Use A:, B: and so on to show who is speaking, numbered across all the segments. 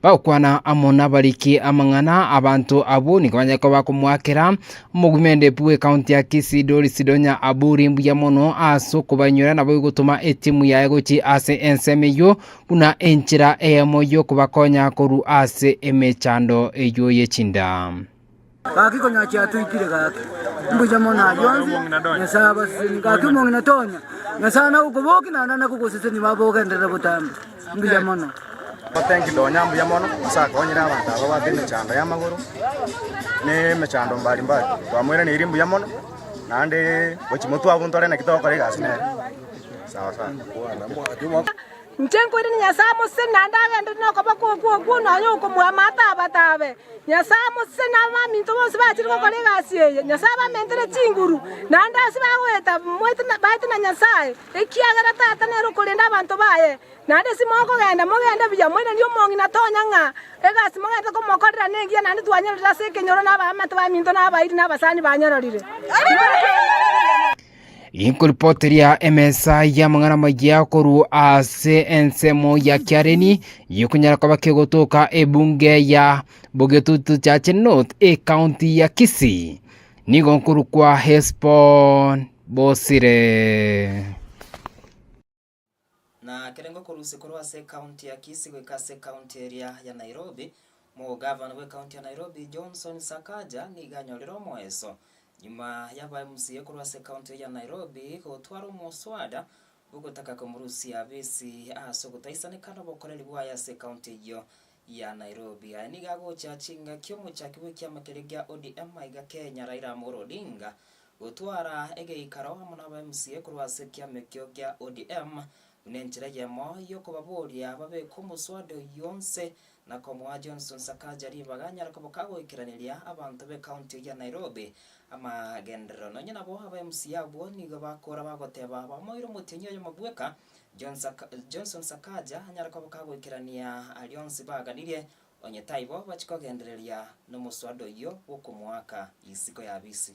A: Bagokwana amo nabariki amang'ana, abanto abwo nigo banyare koba bakomoakera omogwimende bw'ekaunti ya Kisii Doris Donya Aburi mbuya mono ase okobainyora naboigo gotoma etimu yaye gochia ase ensemo eyio buna enchera eyemo y'okobakonya korwa ase emechando eyio ye chinda.
B: Gaki konya chiatoikire gaki. Mbuya mono ayio onsi, Nyasae abasesenie. Gaki omong'ina tonya, Nyasae nagokobokie naende nagogosesenia baba ogenderere botambe. Mbuya mono.
C: Thank Donya mbuya mono ase akonyire abanto aba babwate emechando y'amagoro na emechando mbari mbari. Twamoiraneirie mbuya mono naende gochia motwe abwo ntore naki togokora egasi nere. Sawa sawa.
D: Inche nkoirania Nyasae amosesenie naende agenderere nokoboko okwo okwo nonya okomoama ataba-tabe. Nyasae amosesenie na abaminto bonsi bachire gokora egasi eye. Nyasae abamentere chinguru, naende ase bagoeta moete baete na Nyasae, ekiagera Tata nere okorenda abanto baye. Naende ase mokogenda, mogende buya, moiranerie omong'ina tonya ng'a egasi mogenderete komokorera nengiya naende twanyorire ase ekenyoro na abaamate baminto na abairi na abasani banyororire.
A: Inkoripoteria emesa y'amang'ana amayia korwa ase ensemo ya Kiareni yokonyara koba kegotoka ebunge ya Bogetutu Chache North ekaunti ya Kisii. Nigo nkorokwa Hesbon Bosire.
E: Na kerengo korusia korwa ase ekaunti ya Kisii goika ase ekaunti eria ya Nairobi, omogavana bw'ekaunti ya Nairobi Johnson Sakaja nigo anyorire omoeso nyuma y'aba MCA korwa ase ekaunti ya Nairobi gotwara omoswada bw'ogotaka komorusia abisi ase ogotaisaneka nobokoreri bwaye ase ekaunti eyio ya Nairobi. Aya nigo agocha chingaki omochaki bw'ekiama keria gia ODM aiga Kenya Raila Amolo Odinga gotwara egeikaro amo naba MCA korwa ase ekiama ekio gia ODM buna enchera eyemo yokobaboria babeke omoswada oyio onse na komoa Johnson Sakaja ribaga anyare koba kagoikeraneria abanto b'ecounty ya Nairobi amagenderero. Nonye nabo aba MCA abwo nigo bakora bagoteba bamoire omotienyi oyomo bweka Johnson Sakaja anyare koba kagoikerania aria onsi baganirie, onye taibo bachie kogendereria nomoswada oyio bw'okomoaka isiko y'abisi.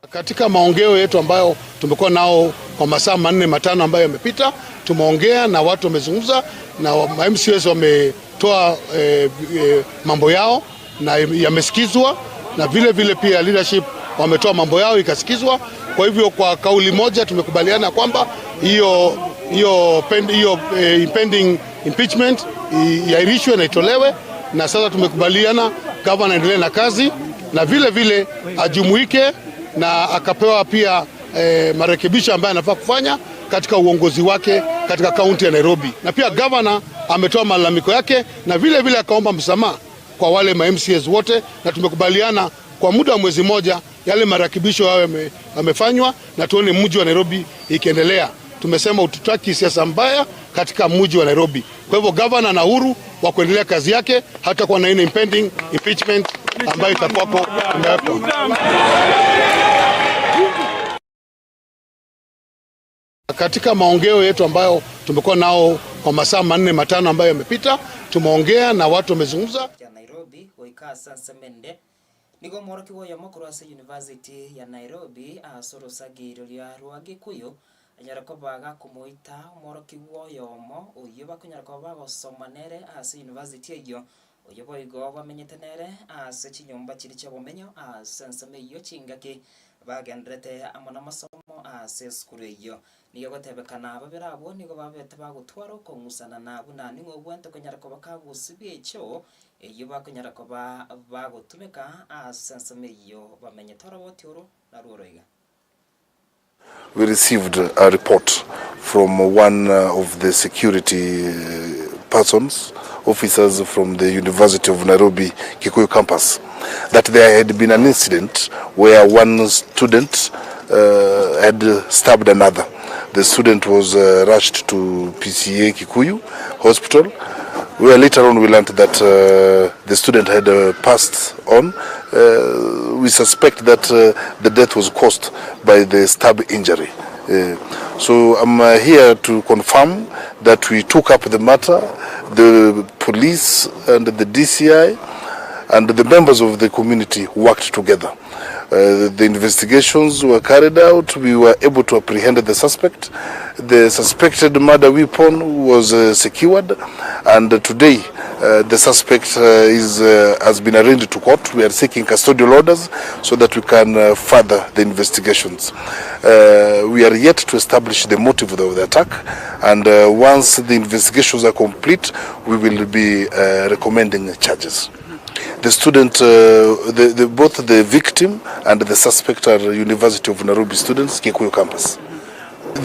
F: Katika maongeo yetu ambayo tumekuwa nao kwa masaa manne matano ambayo yamepita, tumeongea na watu wamezungumza na MCAs wametoa eh, eh, mambo yao na yamesikizwa, na vile vile pia leadership wametoa mambo yao ikasikizwa. Kwa hivyo kwa kauli moja tumekubaliana kwamba hiyo hiyo hiyo eh, impending impeachment iahirishwe na itolewe, na sasa tumekubaliana gavana aendelee na kazi na vile vile ajumuike na akapewa pia eh, marekebisho ambayo anafaa kufanya katika uongozi wake katika kaunti ya Nairobi, na pia gavana ametoa malalamiko yake na vile vile akaomba msamaha kwa wale ma MCAs wote, na tumekubaliana kwa muda wa mwezi mmoja yale marekebisho yao yamefanywa, na tuone mji wa Nairobi ikiendelea. Tumesema hatutaki siasa mbaya katika mji wa Nairobi. Kwa hivyo gavana na uhuru wa kuendelea kazi yake, hata kwa na ile impending impeachment ambayo itakuwapo imewekwa. Katika maongeo yetu ambayo tumekuwa nao kwa masaa manne matano ambayo yamepita, tumeongea na watu wamezungumza.
E: ya Nairobi goika ase ensemende nigo omworokigwa oyomo korwa ase University ya Nairobi ase orosagi roria rwa Gikuyu anyare koba gakomoita omworokigwa oyomo oyio bakonyara koba bagosoma nere ase university eyio oyio boigo bamenyete nere ase chinyomba chiria chi'obomenyo ase ensemo eyio chingaki bagenderete amo namasomo ase esukuru eyio. Nigo egotebekana babere abwo nigo babete bagotwara okong'usanana buna ning'o obwenerete konyara koba kagosibia echoo eyio bakonyara koba bagotumeka ase ensemo eyio bamenyete oroboti oro narwo oro iga.
G: We received a report from one of the security persons, officers from the University of Nairobi Kikuyu campus, that there had been an incident where one student uh, had stabbed another. The student was uh, rushed to PCA Kikuyu Hospital, where later on we learned that uh, the student had uh, passed on. Uh, we suspect that uh, the death was caused by the stab injury. Uh, so I'm uh, here to confirm that we took up the matter, the police and the DCI and the members of the community worked together. The investigations were carried out, we were able to apprehend the suspect. The suspected murder weapon was secured and today the suspect is, has been arraigned to court. We are seeking custodial orders so that we can further the investigations. We are yet to establish the motive of the attack and once the investigations are complete, we will be recommending charges. The student, both the victim and the suspect are University of Nairobi students, Kikuyu campus.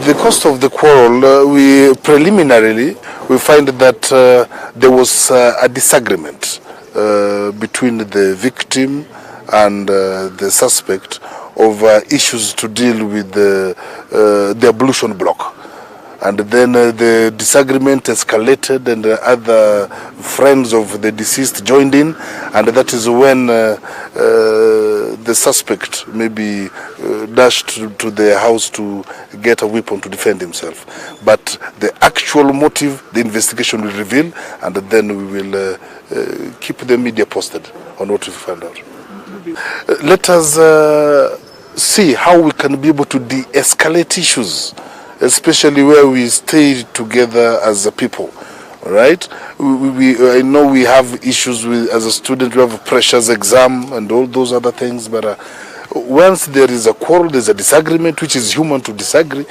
G: The cost of the quarrel, we preliminarily we find that there was a disagreement between the victim and the suspect over issues to deal with the ablution block. And then the disagreement escalated and other friends of the deceased joined in, and that is when the suspect maybe dashed to the house to get a weapon to defend himself. But the actual motive, the investigation will reveal, and then we will keep the media posted on what we find out. Let us see how we can be able to de-escalate issues, especially where we stay together as a people. All right, I know we have issues with, as a student, we have pressures, exam, and all those other things. But once there is a quarrel, there's a disagreement, which is human to disagree.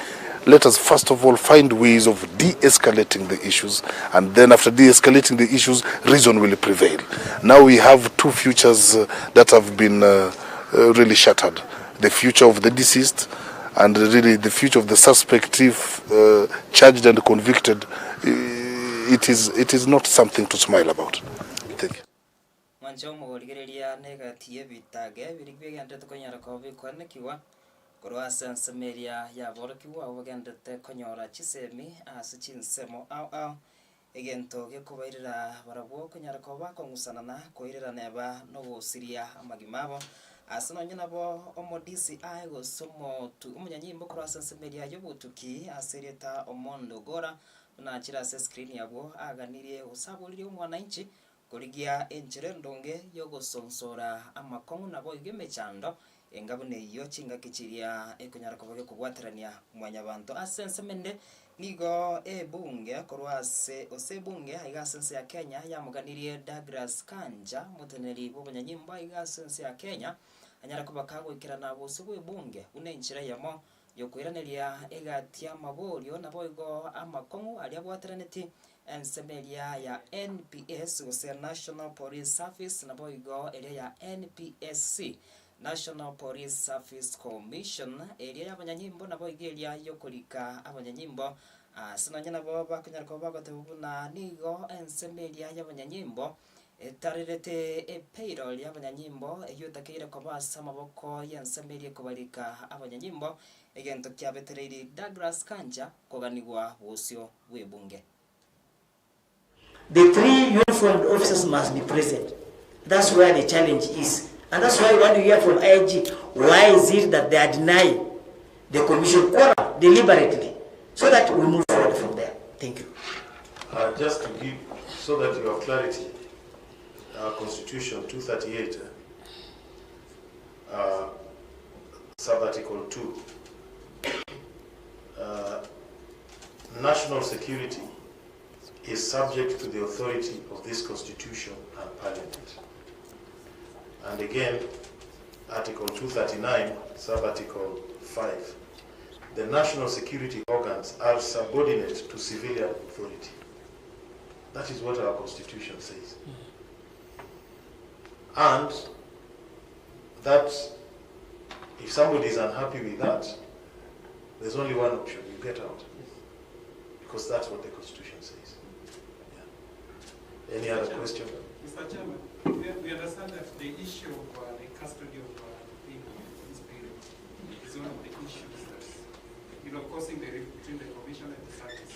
G: Let us first of all find ways of de-escalating the issues, and then after de-escalating the issues, reason will prevail. Now we have two futures that have been really shattered: the future of the deceased and really the future of the suspect if charged and convicted. It is not something to smile about. Thank you.
E: Mwancho omogorigereria negati ebitage biri bigendete konyara koba bikwanekigwa korwa ase ensemo eria yaborokigwa abo bagendete konyora chisemi ase chinsemo ao ao egento gekobairera barabwo konyara koba bakong'usanana koirera neba nogosiria amagima abo ase nonye nabo omo DCI gose omotu omonyanyimbo korwa ase ensemo eria yobotuki ase erieta Omondo Gora buna achire ase screen yabwo aganirie gose aboririe omwananchi korigia enchera endonge yogosonsora amakong'u nabo iga emechando enga buna eywo chingaki chiria ekonyara koba gekobwaterania mwanyabanto ase ensemo ende nigo ebunge korwa ase ase ebunge aiga ase ense ya Kenya yamoganirie Douglas Kanja omoteneneri bwa obonyanyimbo aiga ase ense ya Kenya anyara koba kagoikerana gose bwa ebunge buna enchera eyemo yokoiraneria egati ya amaborio nabo igo amakong'u aria abwateraneti ensemo eria ya NPS gose National Police Service nabo igo eria ya NPSC National Police Service Commission eria ya abanyanyimbo nabo igo eria yokorika abanyanyimbo ase nonye nabo bakonyara koba bagoteba buna nigo ensemo eria ya abanyanyimbo etarerete epayroll ya abanyanyimbo eywo etakeire koba ase amaboko ya ensemo eria ekobarika abanyanyimbo egento kiabetereiri Douglas Kanja koganigwa bosio bwa ebunge.
H: The three uniformed officers must be present. That's where the challenge is. And that's why we want to hear from IG, why is it that they are denying the commission quorum deliberately, so that we move forward from there. Thank you.
I: Just to give, so that you have clarity, Constitution 238, sub-article 2, national security is subject to the authority of this Constitution and Parliament. And again, Article 239, sub-article 5, the national security organs are subordinate to civilian authority. That is what our Constitution says. And that if somebody is unhappy with that, there's only one option, you get out. Because that's what the Constitution says. Yeah. Any other question?
J: Mr. Chairman, we understand that the issue of the custody of this period is one of the issues that's causing the rift between the Commission and the service.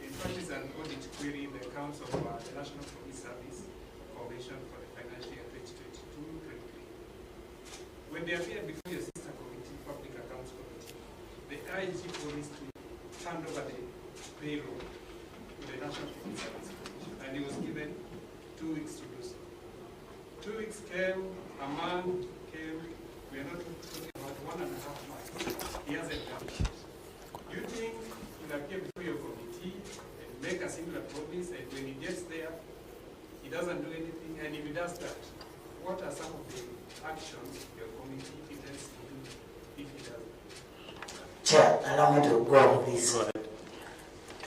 J: In fact, it's an audit query in the accounts of the National Police Service Commission for the financial year 2022-23. When they appeared before your sister committee, Public Accounts Committee, the IG promised to hand over the payroll to the National Police Service Commission, and he was given 2 weeks to do so. 2 weeks came, a man came We are not talking about one and a half months. He hasn't done it. Do you think he'll appear before your committee and make a similar promise, and when he gets there, he doesn't do anything? And if he does that, what are some of the actions your committee intends to do if he doesn't?
H: Chair, allow me to go on this.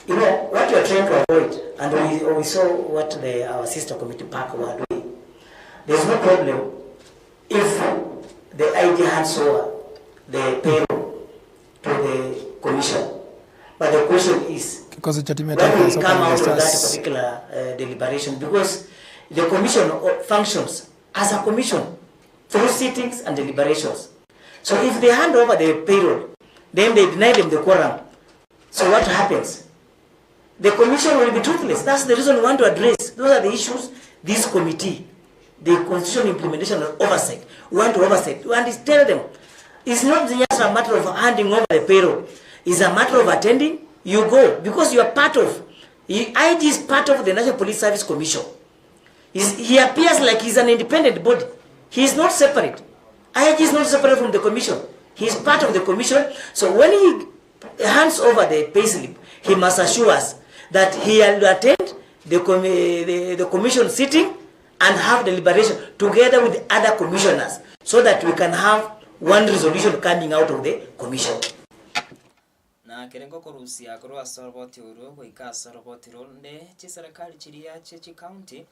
H: You know, what you're trying to avoid, and we, we saw what the, our sister committee PAC were doing, there's no problem if the IG hands over the payroll to the commission. But the question is,
K: Kikosi cha timu ya
H: when
K: taifa ya
H: we
K: soka
H: come
K: Harambee
H: out of that
K: Stars
H: particular deliberation, because the commission functions as a commission through sittings and deliberations. So if they hand over the payroll, then they deny them the quorum. So what happens? The commission will be toothless. That's the reason we want to address. Those are the issues this committee, the Constitution Implementation and Oversight, we want to oversight. We want to tell them, it's not just a matter of handing over the payroll. It's a matter of attending. You go, because you are part of, IG is part of the National Police Service Commission. He's, he appears like he's an independent body. He is not separate. IG is not separate from the commission. He is part of the commission. So when he hands over the payslip, he must assure us that he will attend the commission sitting and have deliberation together with other commissioners so that we can have one resolution coming out of the commission.
E: Na kerengo korusia korwa ase oroboti orwo goika ase oroboti runde chiserikali chiria chie chikaunti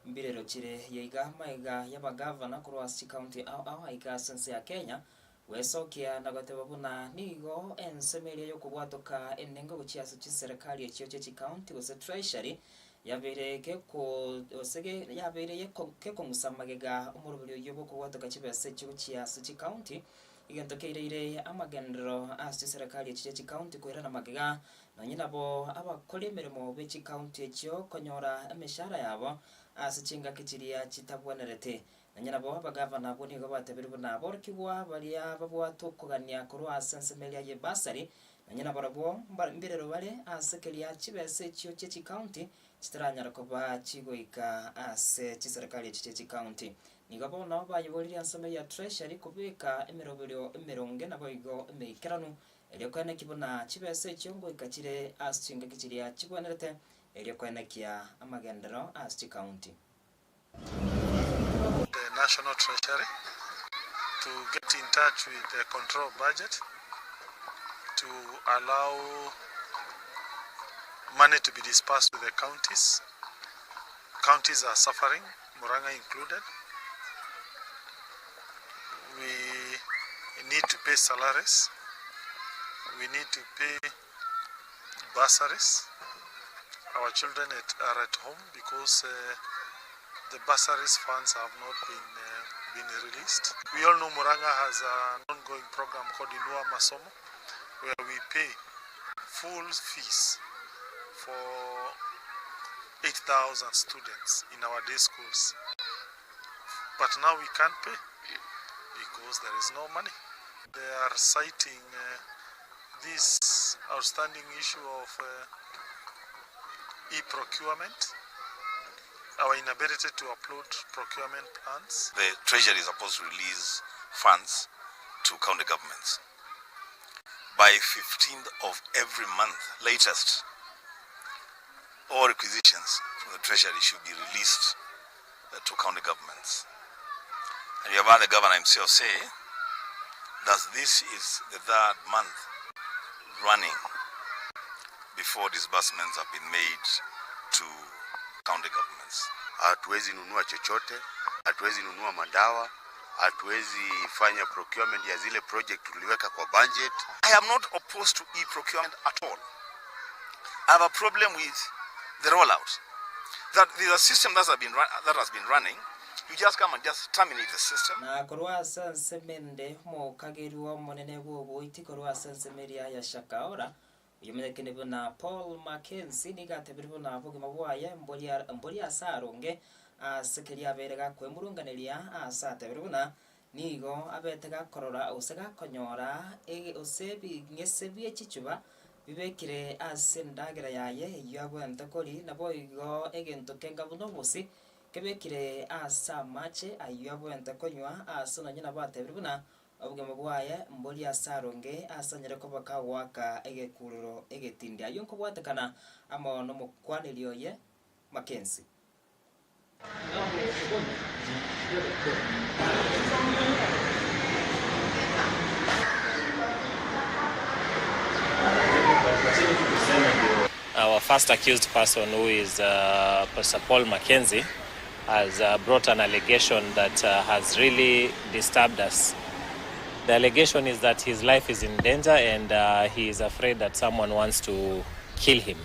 E: mbirero chire yaiga maiga y'abagavana korwa ase chikaunti ao ao aiga ase ense ya Kenya gwesokia na goteba buna nigo ensemo eria yokobwatoka enengo gochia ase chiserikali echio chie chikaunti gose treasury yabeire geko gose yabeire gekong'usa magega omoroberi oywo bokobwatoka chibesa echio gochia ase chikaunti egento keireire amagenderero ase chiserikali echio chie chikaunti koirana magega nonye nabo abakora emeremo be chikaunti echio konyora emeshahara yabo ase chingaki chiria chitabwenerete. Nonye nabo abagavana abwo nigo batebire buna aborokigwa baria babwate okogania korwa ase ensemo eria ya ebasari nonye nabarabwo mbirero bare ase keria chibesa echio chie chikaunti chitaranyara koba chigoika ase chiserikali echio chie chikaunti. Nigo bono bayeboririe ensemo ya treasury kobeka emeroberio emeronge naboigo emeikeranu erio koenekia buna chibesa echio ngoika chire ase chingaki chiria chibwenerete erio koenekia amagenderero ase chikaunti.
I: The National Treasury to get in touch with the control budget to allow money to be dispersed to the counties. Counties are suffering, Murang'a included. We need to pay salaries. We need to pay bursaries. Our children are at home because the bursaries funds have not been released. We all know Murang'a has an ongoing program called Inua Masomo, where we pay full fees for 8,000 students in our day schools. But now we can't pay because there is no money. They are citing this outstanding issue of e-procurement, our inability to upload procurement plans.
L: The Treasury is supposed to release funds to county governments by 15th of every month, latest. All requisitions from the Treasury should be released to county governments. And you have heard the governor himself say that this is the third month running before disbursements have been made to county governments.
M: Hatuwezi nunua chochote, hatuwezi nunua madawa, hatuwezi fanya procurement ya zile project tuliweka kwa budget.
L: I am not opposed to e-procurement at all. I have a problem with the rollout. That there's a system that has been that has been running. You just come and just terminate the system.
E: Na korwa ase ensemende omokageri omonene bwa oboiti korwa ase ensemo eria ya Shakahola oyomenyekene buna Paul Mackenzie nigo atebire buna obogima bwaye mbori ase aronge ase keria abere gakwemurunganeria ase atebire buna nigo abete gakorora gose gakonyora gose ebing'ese bie chichuba bibekire ase endagera yaye eywo abwenerete kori naboigo egento kenga buna obosi kebekire ase amache aywo abwenerete konywa ase nonye nabo atebire buna. Obogima bwaye mbori ase aronge ase anyare koba kagoaka egekurero egetindi. Ayio nkobwatekana amo nomokwaneri oye Mackenzie.
K: Our first accused person, who is uh, Pastor Paul Mackenzie, has uh, brought an allegation that uh, has really disturbed us. The allegation is that his life is in danger and uh, he is afraid that someone wants to kill him.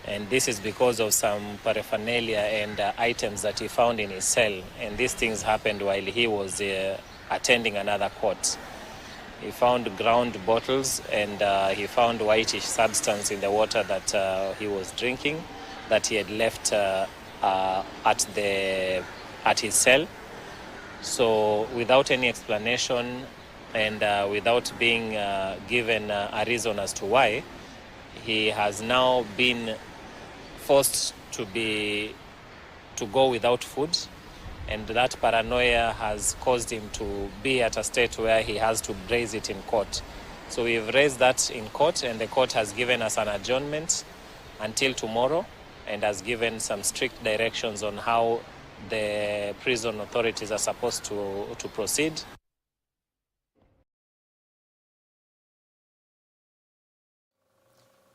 K: And this is because of some paraphernalia and uh, items that he found in his cell. And these things happened while he was uh, attending another court. He found ground bottles and uh, he found whitish substance in the water that uh, he was drinking that he had left uh, uh, at, the, at his cell. So, without any explanation and uh, without being uh, given uh, a reason as to why, he has now been forced to be to go without food and that paranoia has caused him to be at a state where he has to raise it in court. So we've raised that in court, and the court has given us an adjournment until tomorrow and has given some strict directions on how the prison authorities are supposed to, to proceed.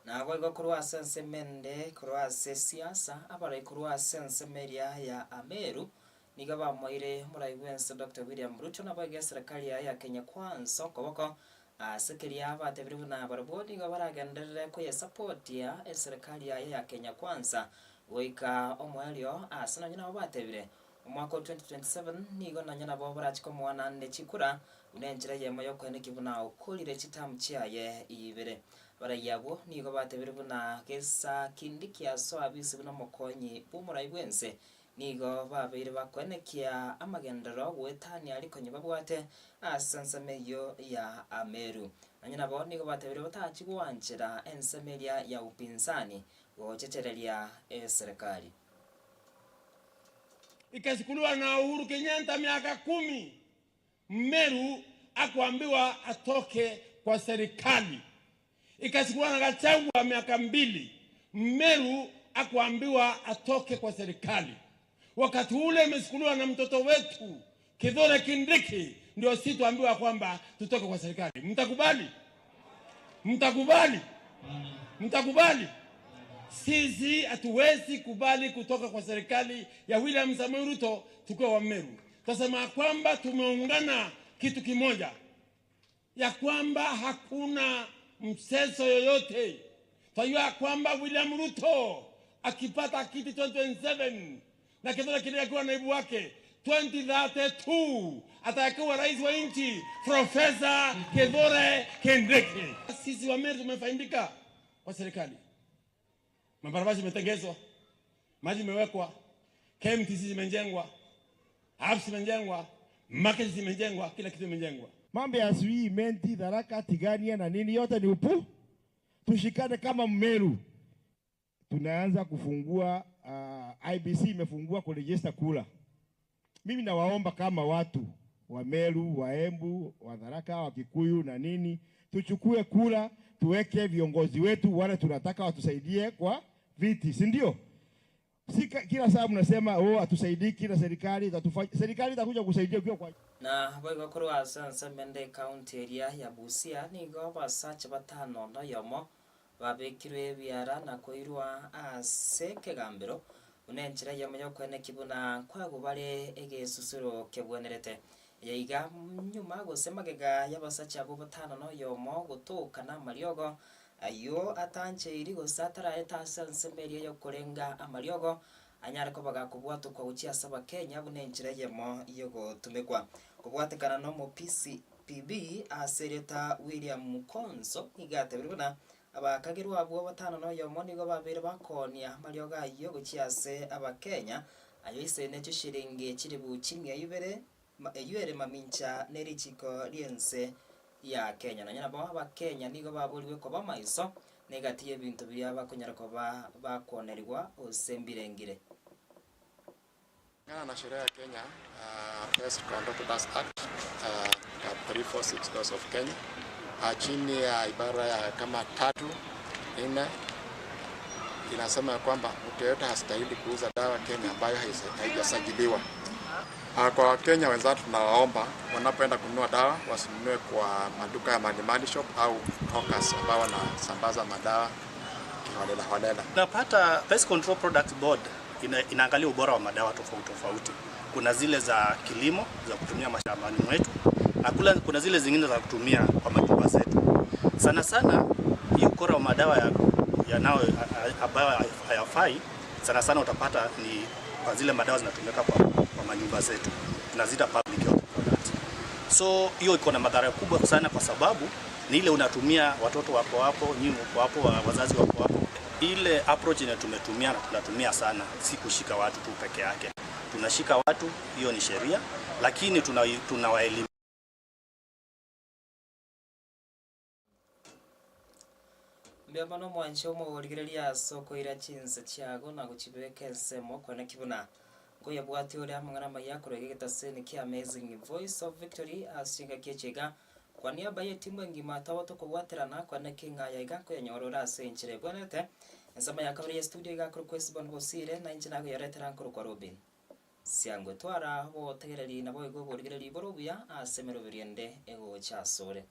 E: Naboigo korwa ase ensemo ende korwa ase siasa, abarai korwa ase ensemo eria ya Ameru nigo bamoeire omorai bw'ense Doctor William Ruto naboigo eserekari yaye ya Kenya Kwanza okoboko ase keria batebire buna barabwo nigo baragenderere koyesapotia eserekari yaye ya Kenya Kwanza goika omoerio ase nonye nabo batebire Omwaka o 2027 nigo nonya nabo barache komoa naende chikura buna enchera eyemo y'okoenekia buna okorire chitamu chiaye ibere. Abarai abwo nigo batebire buna gesa Kindiki asoa abisi buna omokonyi bw'omorai bw'ense nigo babeire bakoenekia amagenderero goetania aria konya babwate ase ensemo eyio ya Ameru. Nonya nabo nigo batebire batachi goanchera ensemo eria ya upinzani gochechereria eserekari.
N: Ikachukuliwa na Uhuru Kenyatta miaka kumi, Meru akuambiwa atoke kwa serikali. Ikachukuliwa na Gachagua miaka mbili, Meru akuambiwa atoke kwa serikali. Wakati ule imechukuliwa na mtoto wetu Kithure Kindiki, ndio si tuambiwa kwamba tutoke kwa serikali. Mtakubali? Mtakubali? Mtakubali? Sisi hatuwezi kubali kutoka kwa serikali ya William Samoei Ruto tukiwa wa Meru. Tunasema kwamba tumeungana kitu kimoja, ya kwamba hakuna mchezo yoyote. Twajua kwamba William Ruto akipata kiti 2027 na Kithure Kindiki akiwa naibu wake 2032 atakuwa rais wa nchi Profesa Kithure Kindiki. Sisi wa Meru tumefaidika kwa serikali, mabarabara zimetengezwa, maji imewekwa, KMTC zimejengwa, apps zimejengwa, market zimejengwa, kila kitu imejengwa.
O: Mambo ya sijui Menti, Tharaka, Tigania na nini yote ni upu. Tushikane kama Mmeru. Tunaanza kufungua uh, IBC imefungua kurejista kura. Mimi nawaomba kama watu wa Meru, wa Embu, wa Tharaka, wa Kikuyu na nini, tuchukue kura, tuweke viongozi wetu wale tunataka watusaidie kwa viti, si ndio? Si kila saa mnasema oh, hatusaidiki kila serikali itatufanya. Serikali itakuja kusaidia ukiwa kwa
E: Na boigo korwa ase ensemo ende ekaunti eria ya Busia nigo abasacha batano noyomo babekirwe ebiara na koirwa ase ekegambero buna enchera eyemo y'okoenekia buna nkoegwa bare egesusuro kebwenerete. Eye iga nyuma gose magega y'abasacha abwo batano noyomo gotoka namariogo ayio atancheiri gose ataraete ase ensemo eria y'okorenga amariogo anyare koba gakobwatokwa gochia ase Abakenya buna enchera eyemo y'ogotumekwa. Kobwatekana n'omo-PCPB ase erieta William Mukonzo nigo atebirie buna abakagerwa abwo batano noyomo nigo babeire bakoonia amariogo ayio gochia ase Abakenya ayo isene chishiringi chilifu chimia ibere Eyio ere mamincha ne richiko ri'ense ya Kenya. Nonya nabo Abakenya nigo baborigwe koba maiso negati y'ebinto biria bakonyara koba bakwonerigwa gose mbirengire.
P: Kulingana na sheria ya Kenya, uh, Pest Control Products Act, uh, Cap. 346 Laws of Kenya chini ya ibara ya kama tatu nne inasema ya kwamba mtu yeyote hastahili kuuza dawa Kenya ambayo haijasajiliwa. Kwa Wakenya wenzetu tunawaomba wanapoenda kununua dawa wasinunue kwa maduka ya Malimali Shop au hawkers ambao wanasambaza madawa kiholela holela.
Q: Tunapata Pest Control Products Board ina, inaangalia ubora wa madawa tofauti tofauti. Kuna zile za kilimo za kutumia mashambani mwetu na kula, kuna zile zingine za kutumia kwa majumba zetu. Sana sana hii ukora wa madawa yanayo ambayo hayafai sana sana utapata ni kwa zile madawa zinatumika kwa, kwa manyumba zetu tunaziita public health products. So hiyo iko na madhara kubwa sana, kwa sababu ni ile unatumia, watoto wako hapo, nyinyi mko hapo, wazazi wako hapo. Ile approach yenye tumetumia na tunatumia sana si kushika watu tu peke yake, tunashika watu, hiyo ni sheria, lakini tunawaelimisha.
E: Mbuya mono omwanche omogorigereria ase okoira chinsa chiago na gochibeka ensemo kwane ki buna nkoyabwate ore amang'ana amaya korwa iga egetaseni kia Amazing Voice of Victory ase chingaki echi iga. Kwa niaba y'etimu engima tobe tokobwaterana kwane ki ng'a aya iga nkoyanyora ore ase enchera ebwenerete. Ensemo ya kabere y'estudio iga akorokwa Esibon Bosire na inche nakoyoretera nkorokwa Robin Siangwe. Twara obotegereri naboigo oborigereri bore obuya ase emeroberio ende egocha asore.